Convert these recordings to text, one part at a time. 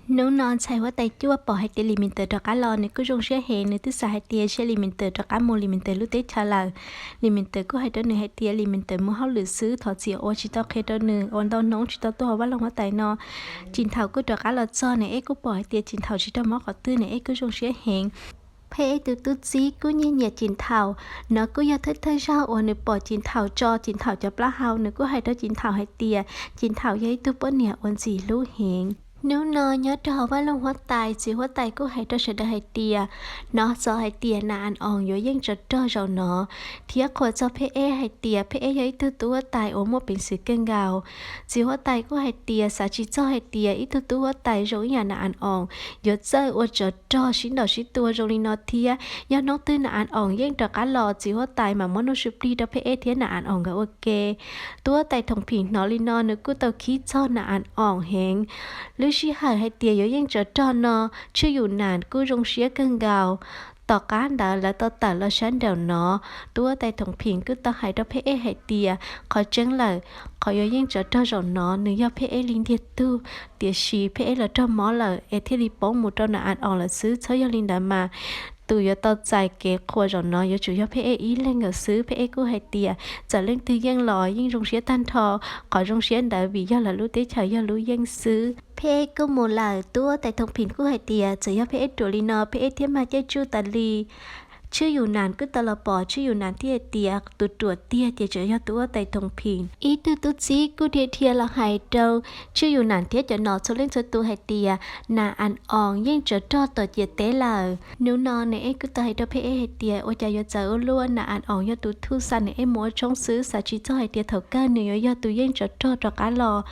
Hnub no ntxhais huab tais cuaj pom hais tias Lis Mis Tawm rov qab los, nws kuj zoo siab heev, nws twb xav hais tias seb Lis Mis Tawm rov qab mus Lis Mis Tawm lub teb chaws lawm. Lis Mis Tawm kuj hais rau nws hais tias Lis Mis Tawm mus hauj lwm xwb, thov txim uas tsis tau qhia rau nws uas ntau hnub tsis tau tuaj hauv vaj loog huab tais no. Cim Thaum kuj rov qab los txog, Niam Eb kuj pom hais tias Cim Thaum tsis raug mob qhov twg, Niam Eb kuj zoo siab heev. Pheb Eb tus tub txib kuj nyiag nyiam Cim Thaum, no kuj yog thawj thawj zaug uas nws pom Cim Thaum tso Cim Thaum cov plaub hau, nws kuj hais rau Cim Thaum hais tias Cim Thaum yog ib tug poj niam uas ntxim hlub heev. Hnub no nyob rau hauv vaj loog huab tais, txiv huab tais kuj hais rau sawv daws hais tias, hnov txog hais tias Nas As Oos yuav yeej tsov rog zaum no, thiab qhuas txog Pheb Eb hais tias Pheb Eb yog ib tug tub huab tais uas muaj peev xwm kawg nkaus. Txiv huab tais kuj hais tias xav tsis txog hais tias ib tug tub huab tais zoo ib yam Nas As Oos yuav txawj ua tsov rog sib ntaus sib tua zoo li no thiab. Yog hnub twg Nas As Oos yeej rov qab los, txiv huab tais mam muab nuj su plig rau Pheb Eb thiab Nas As Oos nkawd ua ke. Tub huab tais Thoom Phim hnov li no nws kuj tau khib txog Nas As Oos heev. Lub sij hawm hais tias yuav yeej tsov rog no, Tswj Yus Nas kuj zoo siab kawg nkaus. Tom qab ntawd lawv tau tawm los sab nraum no, tub huab tais Thoom Phim kuj tau hais rau Pheb Eb hais tias qhov tseeb lawm, qhov yuav yeej tsov rog zaum no nws yog Pheb Eb li ntiag tug, tiam sis Pheb Eb los raug mob lawm es thiaj li poob mus rau Nas As Oos lawm xwb, txhob yog li ntawd mas tus yuav tau txais kev qhuas zaum no yuav tsum yog Pheb Eb ib leeg nkaus xwb. Pheb Eb kuj hais tias txawm leej twg yeej los yeej zoo siab tag nrho, qhov zoo siab ntawd vim yog lawv lub teb chaws yog lub yeej xwb. Pheb Eb kuj mus lawm, tub huab tais Thoom Phim kuj hais tias txawm yog Pheb Eb ruam li no Pheb Eb thiaj mag caij tsuj tas li. Tswj Yus Nas kuj tau los pom, Tswj Yus Nas thiaj hais tias tus ruam tiag ces tseem yog tub huab tais Thoom Phim. Ib tug tub txib kuj dhia dhia los hais rau Tswj Yus Nas thiab cov nom txhua leej txhua tus hais tias Nas As Oos yeej tsov rog tom ciam teb lawm. Hnub no Niam Eb kuj tau hais rau Pheb Eb hais tias ua cas yuav txawv ua luaj, Nas As Oos yog tus thuj xa Niam Eb mus ua tshoob xwb, xav tsis txog hais tias thaum kawg nws yuav yog tus yeej tsov rog rov qab los.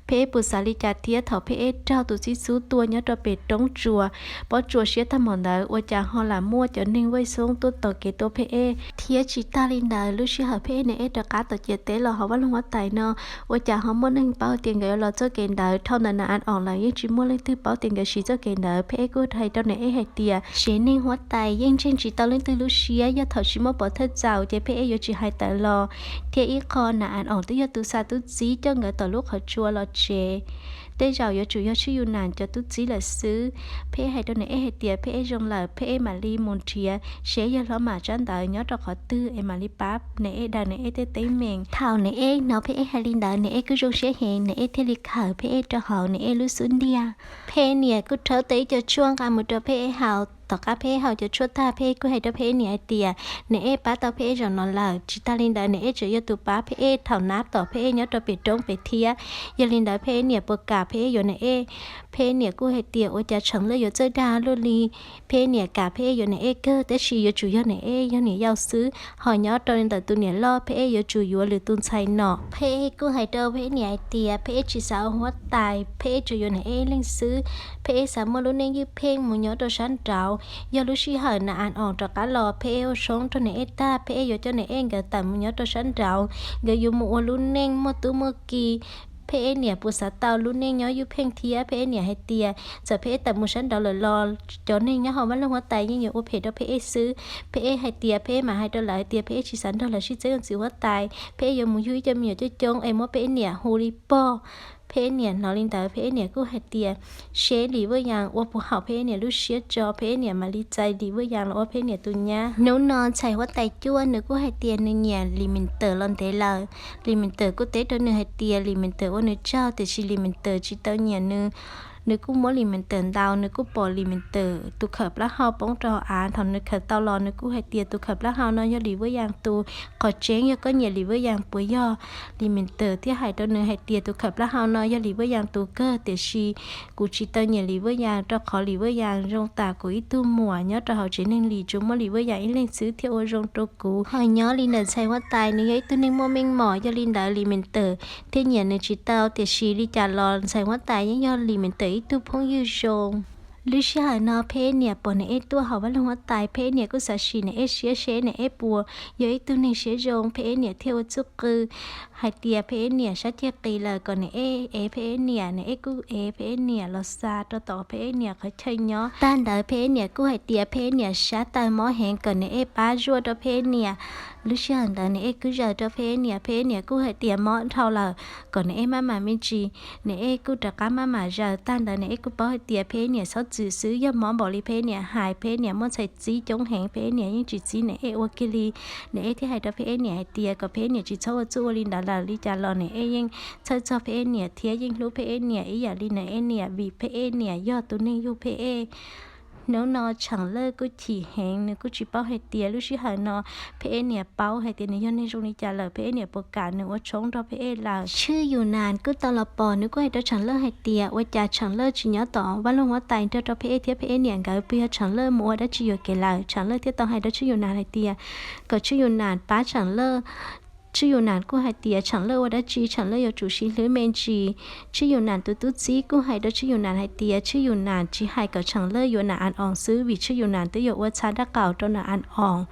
Pheb Eb puas xav li cas thiab, thaum Pheb Eb raug tus txiv xub tua nyob rau pem roob tsuas, pob tsuas siab tag npaum ntawd ua cas ho lam muaj cov neeg vaj xoob tuaj tos kev tua Pheb Eb. Thiab tsis tag li ntawd, lub sij hawm Pheb Eb Niam Eb rov qab tom ciam teb los hauv vaj loog huab tais no, ua cas ho muaj neeg paub tias nkawd yuav los txoj kev ntawd. Dhau ntawm Nas As Oos lawm yeej tsis muaj leej twg paub tias nkawd siv txoj kev ntawd. Pheb Eb kuj hais rau Niam Eb hais tias sev neeg huab tais yeej ntseeg tsis tau leej twg lub siab, yog thaum tsis muaj pov thawj txaus ces Pheb Eb yuav tsis hais tawm los. Thiab ib qho Nas As Oos twb yog tus xa tub txib coj nkawd tom lub qhov tsua los tsev, tej zaum yuav tsum yog Tswj Yus Nas cov tub txib lawm xwb. Pheb Eb hais rau Niam Eb hais tias Pheb Eb zoo lawm, Pheb Eb mam li mus nrhiav seb yawg hlob Mas tsab ntawv nyob rau qhov twg es mam li pab Niam Eb daws Niam Eb tej teeb meem. Thaum Niam Eb hnov Pheb Eb hais li ntawd, Niam Eb kuj zoo siab heev, Niam Eb thiaj li khawm Pheb Eb rau hauv Niam Eb lub xub ntiag. Pheb Eb niam kuj rhawb tau ib co tshuaj nqa mus rau Pheb Eb haus. Tom qab Pheb Eb haus cov tshuaj tag, Pheb Eb kuj hais rau Pheb Eb niam hais tias Niam Eb pab tau Pheb Eb zaum no lawm, tsis tag li ntawd Niam Eb tseem yog tus pab Pheb Eb thaum nab tom Pheb Eb nyob rau pem roob pem thiab. Yog li ntawd Pheb Eb niam puas kam Pheb Eb yuav Niam Eb? Pheb Eb niam kuj hais tias ua cas tseem lawv yuav txawj dag luaj li. Pheb Eb niam kam Pheb Eb yuav Niam Eb kawg, tab sis yuav tsum yog Niam Eb yog niam yau xwb, ho nyob rau ntawm tus niam loj Pheb Eb yuav tsum yuav lwm tus ntxhais nom. Pheb Eb kuj hais rau Pheb Eb niam hais tias Pheb Eb tsis xav ua huab tais, Pheb Eb tsuas yuav Niam Eb ib leeg xwb. Pheb Eb xav muaj lub neej ywj pheej mus nyob rau sab nraud. Yog lub sij hawm Nas As Oos rov qab los, Pheb Eb ua zoo rau Niam Eb tag, Pheb Eb yuav coj Niam Eb nkawd tawm mus nyob rau sab nraud, nkawd yuav mus ua lub neej muaj tub muaj ki. Pheb Eb niam puas xav tau lub neej nyob ywj pheej thiab? Pheb Eb niam hais tias txawm Pheb Eb tawm mus sab nraud lawm los cov neeg nyob hauv vaj loog huab tais yeej yuav ua phem rau Pheb Eb xwb. Pheb Eb hais tias Pheb Eb mam hais rau lawv tias Pheb Eb tsis xav nrog lawv sib txeeb ua txiv huab tais, Pheb Eb yuav mus yug ib co me nyuam coob coob es muab Pheb Eb niam hu li pog. Pheb Eb niam hnov li ntawd, Pheb Eb niam kuj hais tias seb Lis Vaj Yas ua puas haum Pheb Eb niam lub siab tso, Pheb Eb niam mam li txais Lis Vaj Yas los ua Pheb Eb niam tus nyab. Hnub no ntxhais huab tais cuaj nws kuj hais tias nws nyiam Lis Mis Tawm los ntev lawm. Lis Mis Tawm kuj teb rau nws hais tias Lis Mis Tawm ua nws tsaug, tiam sis Lis Mis Tawm tsis tau nyiam nws. Nws kuj muab Lis Mis Tawm ntaus, nws kuj pom Lis Mis Tawm tus khawm plaub hau poob rau hauv av. Thaum nws khaws tau los nws kuj hais tias tus khawm plaub hau no yog Lis Vaj Yas tus, qhov tseeb yog koj nyiam Lis Vaj Yas puas yog? Lis Mis Tawm thiaj hais rau nws hais tias tus khawm plaub hau no yog Lis Vaj Yas tus kawg, tiam sis kuv tsis tau nyiam Lis Vaj Yas rau qhov Lis Vaj Yas zoo tas kuv ib tug muam, nyob rau hauv tsev neeg Lis tsuas muaj Lis Vaj Yas ib leeg xwb thiaj ua zoo rau kuv. Ho nyob li ntawm ntxhais huab tais, nws yog ib tug neeg muaj meej mom, yog li ntawd Lis Mis Tawm thiaj nyiam nws tsis tau, tiam sis li cas los ntxhais huab tais yeej yog Lis Mis Tawm ib tug phooj ywg zoo. Lub sij hawm no Pheb Eb niam pom Niam Eb tuaj hauv vaj loog huab tais, Pheb Eb niam kuj xav sim Niam Eb siab seb Niam Eb puas yog ib tug neeg siab zoo, Pheb Eb niam thiaj ua txuj qw hais tias Pheb Eb niam sab ceg qis lawm kom Niam Eb ev Pheb Eb niam. Niam Eb kuj ev Pheb Eb niam los xa rau tom Pheb Eb niam qhov chaw nyob. Tag ntawd Pheb Eb niam kuj hais tias Pheb Eb niam sab taw mob heev kom Niam Eb pab zuaj rau Pheb Eb niam. Lub sij hawm ntawd Niam Ej kuj zaws rau Pheb Ej niam, Pheb Ej niam kuj hais tias mob dhau lawm, kom Niam Ej maj mam me ntsis. Niam Ej kuj rov qab maj mam zaws. Tag ntawd Niam Ej kuj paub hais tias Pheb Ej niam txhob txwm xwb, yog mob npaum li Pheb Ej niam hais, Pheb Ej niam muaj ntxhais txib coob heev, Pheb Ej niam yeej tsis txib Niam Ej ua kiag li. Niam Ej thiaj hais rau Pheb Ej niam hais tias kom Pheb Ej niam tsis txhob ua txuj ua li ntawd lawm, li cas los Niam Ej yeej txhawj txog Pheb Ej niam thiab yeej hlub Pheb Ej niam ib yam li Niam Ej niam, vim Pheb Ej niam yog tus neeg yug Pheb Ej. Hnub no Tsheem Laj kuj chim heev, nws kuj tsis paub hais tias lub sij hawm no Pheb Ej niam paub hais tias nws yog neeg zoo li cas lawm, Pheb Ej niam puas kam nws ua tshoob nrog Pheb Ej lawm. Tshwj Yus Nas kuj tau los pom, nws kuj hais rau Tsheem Laj hais tias ua cas Tsheem Laj tsis nyob tom vaj loog huab tais nrog rau Pheb Ej thiab Pheb Ej niam nkawd, puas yog Tsheem Laj mus ua dab tsi yuam kev lawm. Tsheem Laj thiaj tau hais rau Tshwj Yus Nas hais tias kom Tshwj Yus Nas pab Tsheem Laj. Tshwj Yus Nas kuj hais tias Tsheem Laj ua dab tsi, Tsheem Laj yuav tsum sib hlub me ntsis. Tshwj Yus Nas tus tub txib kuj hais rau Tshwj Yus Nas hais tias Tshwj Yus Nas tsis hais kom Tsheem Laj yuav Nam As Oos xwb, vim Tshwj Yus Nas twb yuav ua txha dab qaum rau Nam As Oos.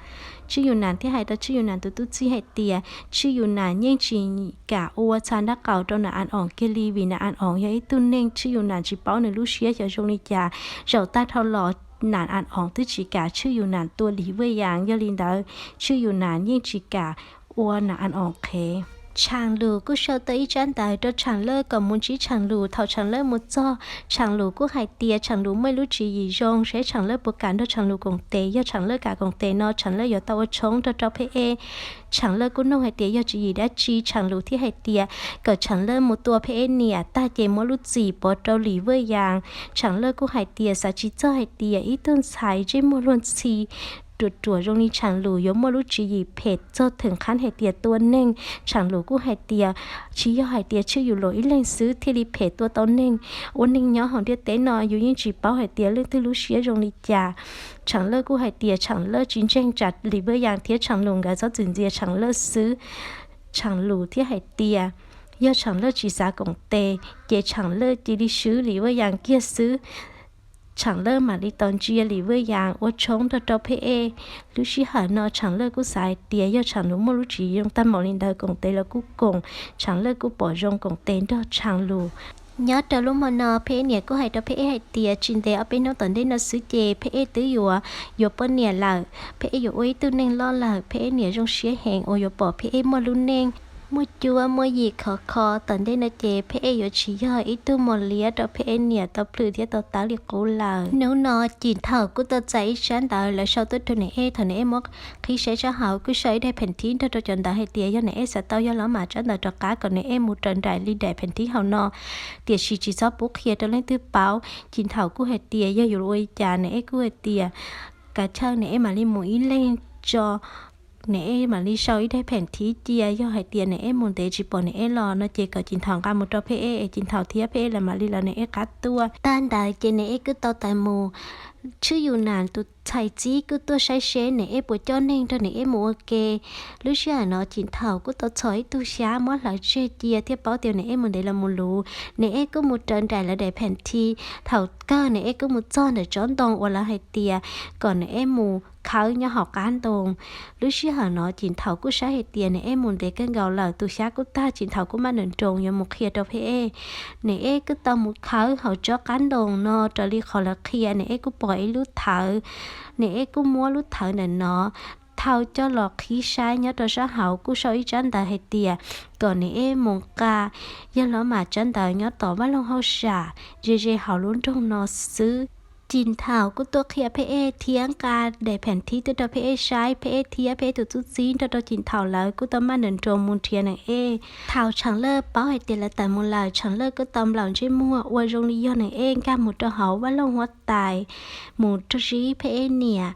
Tshwj Yus Nas thiaj hais rau Tshwj Yus Nas tus tub txib hais tias Tshwj Yus Nas yeej tsis kam ua txha dab qaum rau Nam As Oos kiag li, vim Nam As Oos yog ib tug neeg Tshwj Yus Nas tsis paub nws lub siab xyov zoo li cas. Zaum tag dhau los Nam As Oos twb tsis kam Tshwj Yus Nas tua Lis Vaj Yas, yog li ntawd Tshwj Yus Nas yeej tsis kam ua Nam As Oos qhev. Tsheem Lus kuj sau tau ib tsab ntawv rau Tsheem Laj kom mus ntsib Tsheem Lus. Thaum Tsheem Laj mus txog, Tsheem Lus kuj hais tias Tsheem Lus muaj ib lub tswv yim zoo, seb Tsheem Laj puas kam nrog Tsheem Lus koom tes. Yog Tsheem Laj kam koom tes no Tsheem Laj yuav tau ua tshoob nrog rau Pheb Ej. Tsheem Laj kuj nug hais tias yog tswv yim dab tsi, Tsheem Lus thiaj hais tias kom Tsheem Laj mus tua Pheb Ej niam tag ces muab lub txim pov rau Lis Vaj Yas. Tsheem Laj kuj hais tias xav tsis txog hais tias ib tug ntxhais ntsej muag luag ntxhi ruam ruam zoo li Tsheem Lus yuav muaj lub tswv yim phem txog theem qhab hais tias tua neeg. Tsheem Lus kuj hais tias tsis yog hais tias Tshwj Yus Nas ib leeg xwb thiaj li phem tua tau neeg. Ua neeg nyob hauv ntiaj teb no yus yeej tsis paub hais tias leej twg lub siab zoo li cas. Tsheem Laj kuj hais tias Tsheem Laj tsis ntseeg tsam Lis Vaj Yas thiab Tsheem Lus nkawd txhob txwm ntxias Tsheem Laj xwb. Tsheem Lus thiaj hais tias yog Tsheem Laj tsis xav koom tes ces Tsheem Laj cia li swb Lis Vaj Yas kiag xwb. Tsheem Laj mam li tau ntsia Lis Vaj Yas ua tshoob nrog rau Pheb Ej. Lub sij hawm no Tsheem Laj kuj xav hais tias yog Tsheem Lus muaj lub tswv yim zoo tag npaum li ntawd koom tes los kuj koom. Tsheem Laj kuj pom zoo koom tes nrog Tsheem Lus. Nyob rau lub hmo no Pheb Ej niam kuj hais rau Pheb Ej hais tias tsis ntev ob peb hnub tom ntej no xwb ces Pheb Ej twb yuav yuav poj niam lawm, Pheb Ej yuav ua ib tug neeg loj lawm. Pheb Ej niam zoo siab heev uas yuav pom Pheb Ej muaj lub neej muaj cuab muaj yig khov kho. Tom ntej no ces Pheb Ej yuav tsis yog ib tug mos liab rau Pheb Ej niam tau plhws thiab tau tawb li qub lawm. Hnub no Cim Thaum kuj tau txais ib tsab ntawv lawv sau tuaj rau Niam Ej. Thaum Niam Ej muab qhib saib tsab hauv kuj sau ib daim pheem thib nrog rau cov ntawv hais tias yog Niam Ej xav tau yog los mam tsab ntawv rov qab kom Niam Ej mus raws nraim li daim pheem thib hauv no, tiam sis tsis txhob pub qhia rau leej twg paub. Cim Thaum kuj hais tias yog yuav ua li cas. Niam Ej kuj hais tias kav chawj Niam Ej mam li mus ib leeg tso, Niam Ej mam li sau ib daim pheem thib cia. Yog hais tias Niam Ej mus ntev tsis pom Niam Ej los no ces kom Cim Thaum nqa mus rau Pheb Ej es Cim Thaum thiab Pheb Ej lawv mam li lawv Niam Ej qab tuaj. Tag ntawd ces Niam Ej kuj tau tawm mus. Tshwj Yus Nas tus ntxhais txib kuj tuaj saib seb Niam Ej puas coj neeg nrog Niam Ej mus ua ke. Lub sij hawm no Cim Thaum kuj tau txhos ib tug xyab muab hlawv tseg cia thiaj paub tias Niam Ej mus ntev los mus luv. Niam Ej kuj mus raws nraim lawv daim pheem thib. Thaum kawg Niam Ej kuj mus txog ntawm tsob ntoo uas lawv hais tias kom Niam Ej mus khawb nyob hauv qab ntoo. Lub sij hawm no Cim Thaum kuj saib hais tias Niam Ej mus ntev kawg nkaus lawm, tus xyab kuj tag, Cim Thaum kuj maj nroos nroos yuav mus qhia rau Pheb Ej. Niam Ej kuj tau mus khawb hauv tsob qab ntoo no raws li qhov lawv qhia. Niam Ej kuj pom ib lub thawv, Niam Ej kuj muab lub thawv ntawm no thau coj los qhib saib. Nyob rau sab hauv kuj sau ib tsab ntawv hais tias kom Niam Ej mus nqa yawg Hlob Mas tsab ntawv nyob tom vaj loog hauj sam ze ze hauv lub nroog no xwb. Cim Thaum kuj tuaj qhia Pheb Ej thiab nqa daim pheem thib tuaj rau Pheb Ej saib. Pheb Ej thiab Pheb Ej tus tub txib nrog rau Cim Thaum lawv kuj tau maj nroos nroos mus nrhiav Niam Ej. Thaum Tsheem Laj paub hais tias lawv tawm mus lawm, Tsheem Laj kuj tau nplaum ntsej muag ua zoo li yog Niam Ej nkag mus rau hauv vaj loog huab tais, mus ntsib Pheb Ej niam.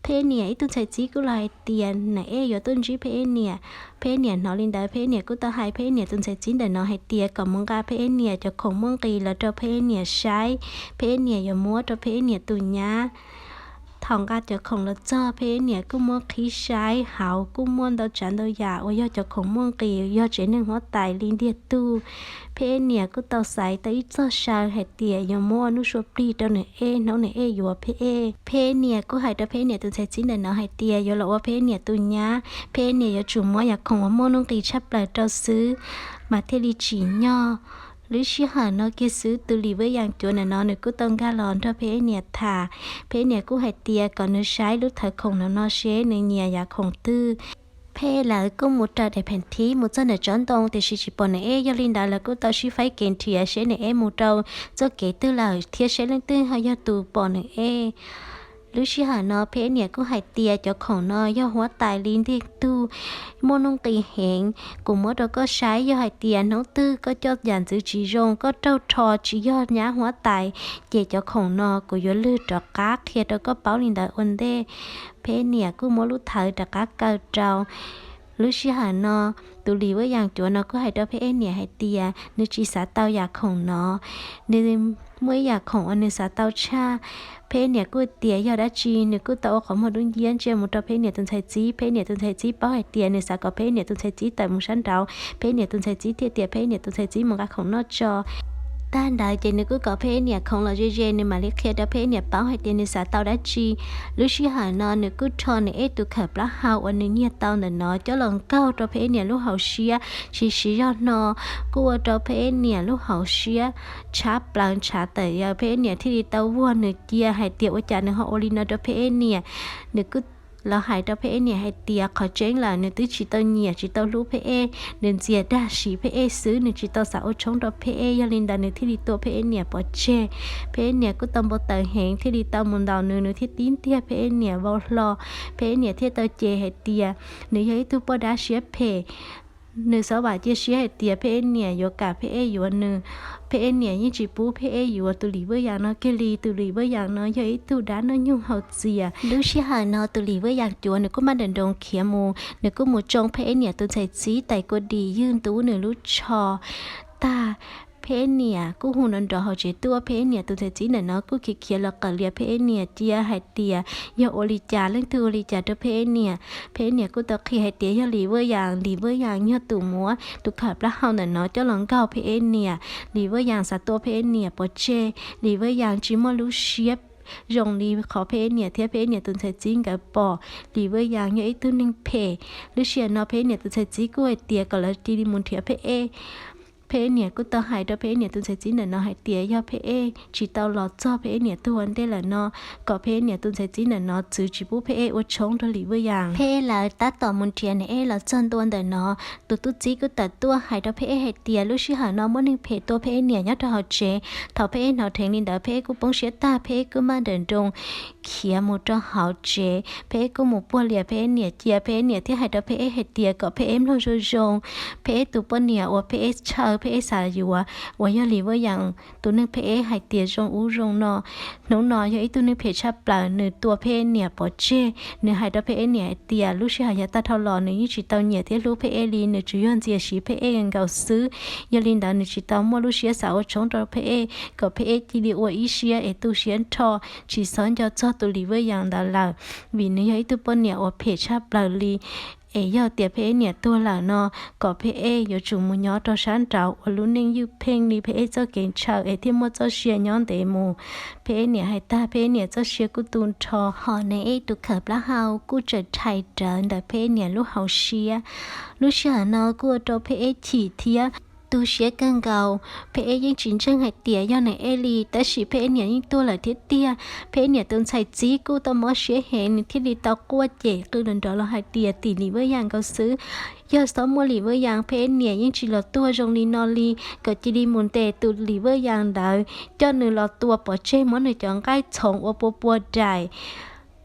Pheb Ej niam ib tug ntxhais txib kuj los hais tias Niam Ej yuav tuaj ntsib Pheb Ej niam. Pheb Ej niam hnov li ntawd, Pheb Ej niam kuj tau hais Pheb Ej niam tus ntxhais txib ntawm no hais tias kom mus nqa Pheb Ej niam cov khoom muaj nqis los rau Pheb Ej niam saib, Pheb Ej niam yuav muab rau Pheb Ej niam tus nyab. Thaum nqa cov khoom los txog, Pheb Ej niam kuj muab qhib saib hauv kuj muaj ntau tsav ntau yam uas yog cov khoom muaj nqis, yog tsev neeg huab tais li ntiag tug. Pheb Ej niam kuj tau xaiv tau ib txoj saw hais tias yuav muab ua nuj sua plig rau Niam Ej hnub Niam Ej yuav Pheb Ej. Pheb Ej niam kuj hais rau Pheb Ej niam tus ntxhais txib ntawm no hais tias yuav los ua Pheb Ej niam tus nyab, Pheb Ej niam yuav tsum muab yam khoom uas muaj nuj nqis tshaj plaws rau xwb mas thiaj li tsim nyog. Lub sij hawm no kiag xwb tus Lis Vaj Yas cuav ntawm no nws kuj tau nkag los nrog Pheb Ej niam tham. Pheb Ej niam kuj hais tias kom nws saib lub thawv khoom no no seb nws nyiam yam khoom twg. Pheb lawv kuj mus raws daim pheem thib mus txog ntawm tsob ntoo, tiam sis tsis pom Niam Ej, yog li ntawd lawv kuj tau sib faib kev nrhiav seb Niam Ej mus rau txoj kev twg lawm thiab seb leej twg ho yog tus pom Niam Ej. Lub sij hawm no Pheb niam kuj hais tias cov khoom no yog huab tais li ntiag tug, muaj nuj nqis heev, kuv muab rau koj saib, yog hais tias hnub twg koj coj yam ntxwv tsis zoo, koj raug rho tsis yog nyab huab tais, ces cov khoom no kuv yuav lwg rov qab qhia rau koj paub li ntawd ua ntej. Pheb niam kuj muab lub thawv rov qab kaw rau. Lub sij hawm no, tus Lis Vaj Yas cuav no kuj hais rau Pheb niam hais tias nws tsis xav tau yam khoom no, nws muaj ib yam khoom uas nws xav tau tshaj. Pheb niam kuj tias yog dab tsi, nws kuj tau ua qhov muag dub nciab ntsia mus rau Pheb niam tus ntxhais txib. Pheb niam tus ntxhais txib paub hais tias nws xav kom Pheb niam tus ntxhais txib tawm mus sab nraud, Pheb niam tus ntxhais txib thiaj tias Pheb niam tus ntxhais txib mus nqa khoom noj tso. Tag ntawd ces nws kuj kom Pheb niam khoov los ze ze, nws mam li qhia rau Pheb niam paub hais tias nws xav tau dab tsi. Lub sij hawm no nws kuj rho Niam Ej tus khawm plaub hau uas nws nyiag tau ntawm no coj los nkaug rau Pheb niam lub hauv siab, tsis siv zog no, kuj ua rau Pheb niam lub hauv siab tshab plaws ntshav tawm yawm. Pheb niam thiaj li tau vuag nws cia hais tias ua cas nws ho ua li no rau Pheb niam. Nws kuj los hais rau Pheb niam hais tias qhov tseeb lawm nws twb tsis tau nyiam tsis tau hlub Pheb, nws ntxias dag siv Pheb xwb, nws tsis tau xav ua tshoob rau Pheb, yog li ntawd nws thiaj li tua Pheb niam pov tseg. Pheb niam kuj tau npau taws heev thiaj li tau mus ntaus nws, nws thiaj tib ntiag Pheb niam vau hlo. Pheb niam thiaj tau cem hais tias nws yog ib tug poj dab siab phem. Nws xav vam cia siab hais tias Pheb niam yuav kam Pheb yuav nws. Pheb niam yeej tsis pub Pheb yuav tus Lis Vaj Yas no kiag li. Tus Lis Vaj Yas no yog ib tug dab noj nyoog haus txias. Lub sij hawm no tus Lis Vaj Yas cuav nws kuj maj nrawm nroos khiav mus, nws kuj mus tsoo Pheb niam tus ntxhais txib tais kua dis ywg ntub nws lub tsho tag. Pheb niam kuj hu nrov nrov hauv tsev tuaj. Pheb niam tus ntxhais txib ntawm no kuj khiav khiav los qawm lias Pheb niam cia hais tias yog ua li cas, leej twg ua li cas rau Pheb niam. Pheb niam kuj tau qhia hais tias yog Lis Vaj Yas, Lis Vaj Yas yog tus muab tus khawm plaub hau ntawm no coj los nkaug Pheb niam. Lis Vaj Yas xav tua Pheb niam pov tseg. Lis Vaj Yas tsis muaj lub siab zoo li qhov Pheb niam thiab Pheb niam tus ntxhais txib nkawd pom. Lis Vaj Yas yog ib tug neeg phem. Lub sij hawm no Pheb niam tus ntxhais txib kuj hais tias kom lawv cia li mus nrhiav Pheb. Pheb niam kuj tau hais rau Pheb niam tus ntxhais txib ntawm no hais tias yog Pheb tsis tau los txog Pheb niam tug ua ntej lawm no, kom Pheb niam tus ntxhais txib ntawm no txwv tsis pub Pheb ua tshoob rau Lis Vaj Yas. Pheb lawv tab tom mus nrhiav Niam Ej los txog ntua ntawm no, tus tub txib kuj tawm tuaj hais rau Pheb hais tias lub sij hawm no muaj neeg phem tua Pheb niam nyob rau hauv tsev. Thaum Pheb hnov dheev li ntawd Pheb kuj poob siab tag, Pheb kuj maj nrawm nroos khiav mus rau hauv tsev. Pheb kuj mus puag lias Pheb niam cia, Pheb niam thiaj hais rau Pheb hais tias kom Pheb mloog zoo zoo. Pheb tus poj niam uas Pheb ntshaw Pheb xav yuav uas yog Lis Vaj Yas, tus neeg Pheb hais tias zoo ub zoo no, hnub no yog ib tug neeg phem tshaj plaws, nws tua Pheb niam pov tseg. Nws hais rau Pheb niam hais tias lub sij hawm yav tag dhau los nws yeej tsis tau nyiam thiab hlub Pheb li, nws tsuas yog ntxias siv Pheb nkaus xwb. Yog li ntawd nws tsis tau muaj lub siab xav ua tshoob rau Pheb, kom Pheb cia li ua ib siab es tu siab nrho, tsis txhob nco txog tus Lis Vaj Yas ntawd lawm, vim nws yog ib tug poj niam uas phem tshaj plaws li. Es yog tias Pheb niam tuag lawm no, kom Pheb yuav tsum mus nyob rau sab nraud ua lub neej ywj pheej li Pheb txoj kev ntshaw es thiaj muaj txoj sia nyob ntev mus. Pheb niam hais tag Pheb niam txoj sia kuj tu nrho, hos Niam Ej tus khawm plaub hau kuj tseem rhais rawv ntawm Pheb niam lub hauv siab. Lub sij hawm no kuj ua rau Pheb chim thiab tu siab kawg nkaus. Pheb yeej tsis ntseeg hais tias yog Niam Ej li, tab sis Pheb niam yeej tuag lawm thiab tiag. Pheb niam tus ntxhais txib kuj tau mob siab heev, nws thiaj li tau quaj cem qw nrov nrov los hais tias tim Lis Vaj Yas nkaus xwb. Yog txhob muaj Lis Vaj Yas, Pheb niam yeej tsis los tuag zoo li no li. Kom cia li mus ntes tus Lis Vaj Yas ntawd, coj nws los tua pov tseg, muab nws cov nqaij txhoov ua pua pua daim.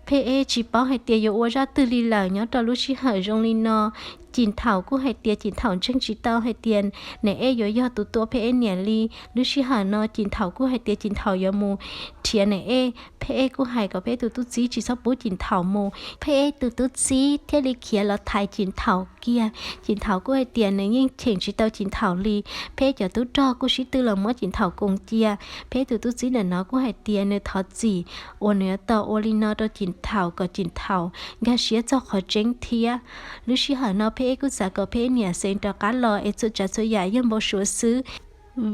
Pheb tsis paub hais tias yuav ua zaj twg li lawm nyob rau lub sij hawm zoo li no. Cim Thaum kuj hais tias Cim Thaum ntseeg tsis tau hais tias Niam Ej yuav yog tus tua Pheb niam li. Lub sij hawm no Cim Thaum kuj hais tias Cim Thaum yuav mus nrhiav Niam Ej. Pheb kuj hais kom Pheb tus tub txib tsis txhob pub Cim Thaum mus. Pheb tus tub txib thiaj li khiav los thaiv Cim Thaum kiag. Cim Thaum kuj hais tias nws yeej cheem tsis tau Cim Thaum li. Pheb cov tub rog kuj sib tw los muab Cim Thaum koom cia. Pheb tus tub txib ntawm no kuj hais tias nws thov txim uas nws yuav tau ua li no rau Cim Thaum kom Cim Thaum nkag siab txog qhov tseeb thiab. Lub sij hawm no Pheb kuj xav kom Pheb niam xeev rov qab los es txhua tsav txhua yam yeej npau suav xwb,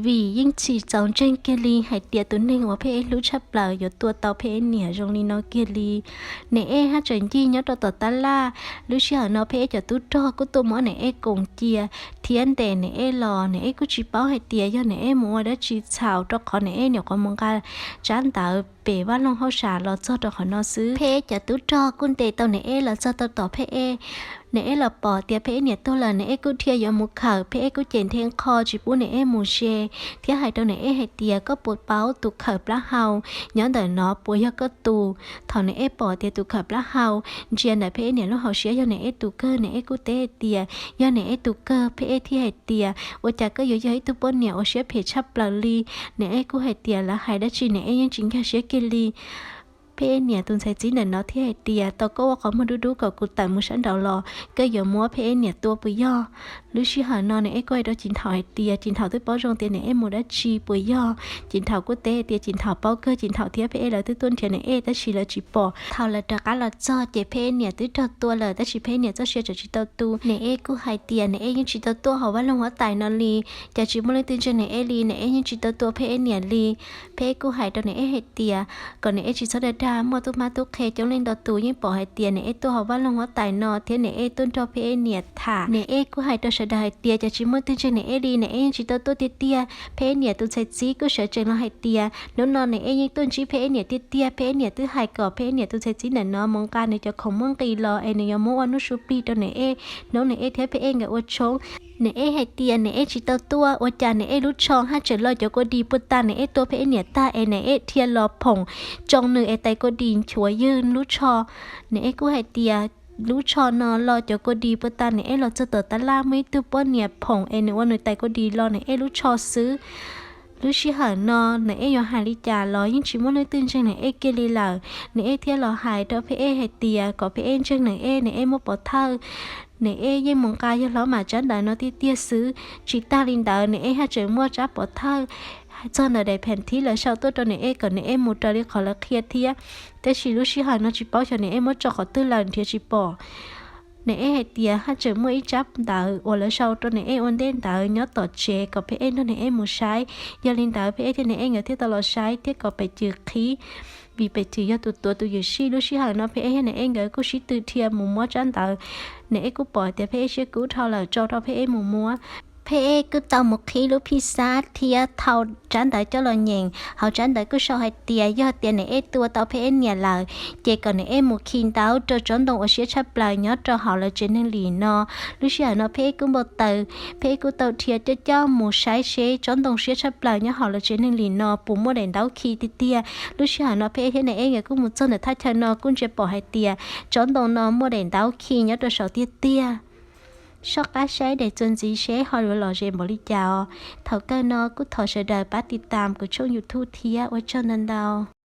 vim yeej tsis txaus ntseeg kiag li hais tias tus neeg uas Pheb hlub tshaj plaws yuav tua tau Pheb niam zoo li no kiag li. Niam Ej haj tseem ncig nyob rau tom tab laj. Lub sij hawm no Pheb cov tub rog kuj tuaj muab Niam Ej koom cia thiab ntes Niam Ej los. Niam Ej kuj tsis paub hais tias yog Niam Ej mus ua dab tsi txhaum, rau qhov Niam Ej nyuam qhuav mus nqa tsab ntawv pem vaj loog hauj sam los txog rau qhov no xwb. Pheb cov tub rog kuj ntes tau Niam Eb los txog tau tom Pheb Eb. Niam Eb los pom tias Pheb Eb niam tuag lawm, Niam Eb kuj dhia yuav mus khawm, Pheb Eb kuj cem nthe nqho tsis pub Niam Eb mus ze, thiab hais rau Niam Eb hais tias, koj puas paub tus khawm plaub hau nyob ntawm no puas yog koj tus? Thaum Niam Eb pom tias tus khawm plaub hau ntsia ntawm Pheb Eb niam lub hauv siab yog Niam Eb tus kawg, Niam Eb kuj teb hais tias yog Niam Eb tus kawg. Pheb Eb thiaj hais tias, ua cas koj yuav yog ib tug poj niam uas siab phem tshaj plaws li? Niam Eb kuj hais tias lawv hais dab tsi Niam Eb yeej tsis nkag siab kiag li. Pheb Eb niam tus ntxhais txib ntawm no thiaj hais tias, tau koj ua qhov muag dub dub kom kuv tawm mus sab nraud los, koj yuav muab Pheb Eb niam tua puas yog? Lub sij hawm no Niam Eb kuj hais rau Cim Thaum hais tias, Cim Thaum twb paub zoo tias Niam Eb mus dab tsi puas yog? Cim Thaum kuj teb hais tias Cim Thaum paub kawg, Cim Thaum thiab Pheb Eb lawv twb tuaj nrhiav Niam Eb tab sis lawv tsis pom. Thaum lawv rov qab los txog ces Pheb Eb niam twb raug tua lawm tab sis Pheb Eb niam txoj sia tseem tsis tau tu. Niam Eb kuj hais tias Niam Eb yeej tsis tau tuaj hauv vaj loog huab tais no li, cas tsis muaj leej twg ntseeg Niam Eb li, Niam Eb yeej tsis tau tua Pheb Eb niam li. Pheb Eb kuj hais rau Niam Eb hais tias kom Niam Eb tsis txhob dag dag, muaj tub mab tub qhe coob leej ntau tus yeej pom hais tias Niam Eb tuaj hauv vaj loog huab tais no thiab Niam Eb tuaj nrog Pheb Eb niam tham. Niam Eb kuj hais rau sawv daws hais tias cas tsis muaj leej twg ntseeg Niam Eb li, Niam Eb yeej tsis tau tuaj tiag tiag. Pheb Eb niam tus ntxhais txib kuj sawv tsees los hais tias hnub no Niam Eb yeej tuaj ntsib Pheb Eb niam tiag tiag, Pheb Eb niam twb hais kom Pheb Eb niam tus ntxhais txib ntawm no mus nqa nws cov khoom muab nqis los es nws yuav muab ua hnub su plig rau Niam Eb, hnub Niam Eb thiab Pheb Eb nkawd ua tshoob. Niam Eb hais tias Niam Eb tsis tau tuaj, ua cas Niam Eb lub tsho haj tseem lo cov kua dis puag ta Niam Eb tua Pheb Eb niam tag es Niam Eb dhia los phoom tsoo nws es tais kua dis nchuav ywg lub tsho. Niam Eb kuj hais tias lub tsho no lo cov kua dis puag ta Niam Eb los txog tom tab laj, muaj ib tug poj niam phoom es nws ua nws tais kua dis lo Niam Eb lub tsho xwb. Lub sij hawm no Niam Eb yuav hais li cas los yeej tsis muaj leej twg ntseeg Niam Eb kiag li lawm. Niam Eb thiaj los hais rau Pheb Eb hais tias kom Pheb Eb ntseeg Niam Eb, Niam Eb muaj pov thawj. Niam Eb yeej mus nqa yawg hlob Mam tsab ntawv no tiag tiag xwb. Tsis tag li ntawd Niam Eb haj tseem muaj tsab pov thawj txog ntawm daim pheem thib lawv sau tuaj rau Niam Eb kom Niam Eb mus raws li qhov lawv qhia thiab. Tab sis lub sij hawm no tsis paub xyov Niam Eb muab tso qhov twg lawm nrhiav tsis pom. Niam Eb hais tias haj tseem muaj ib tsab ntawv uas lawv sau rau Niam Eb ua ntej ntawd nyob tom tsev kom Pheb Eb nrog Niam Eb mus saib. Yog li ntawd Pheb Eb thiab Niam Eb nkawd thiaj tau los saib thiab kom pem cws qhib, vim pem cws yog tus tuav tus ywm sij. Lub sij hawm no Pheb Eb thiab Niam Eb nkawd kuj sib tw dhia mus muab tsab ntawv. Niam Eb kuj pom tias Pheb Eb siab kub dhau lawm, tso rau Pheb Eb mus muab. Pheb Eb kuj tau mus qhib lub phij xab thiab thau tsab ntawv coj los nyeem. Hauv tsab ntawv kuj sau hais tias yog tias Niam Eb tua tau Pheb Eb niam lawm, ces kom Niam Eb mus khi ntaub rau tsob ntoo uas siab tshaj plaws nyob rau hauv lawv tsev neeg Lis no. Lub sij hawm no Pheb Eb kuj npau taws, Pheb Eb kuj tau dhia coj coj mus saib seb tsob ntoo siab tshaj plaws nyob hauv lawv tsev neeg Lis no puas muaj daim ntaub khi tiag tiag. Lub sij hawm no Pheb Eb thiab Niam Eb nkawd kuj mus txog ntawm thaj chaw no kuj ntsia pom hais tias tsob ntoo no muaj daim ntaub khi nyob rau saum tiag tiag. Soj qab saib daim txuas ntxiv seb ho yuav lom zem npaum li cas os. Thaum kawg no kuj thov sawv daws pab tiv tam kuv tshooj YouTube thiab, ua tsaug ntau ntau.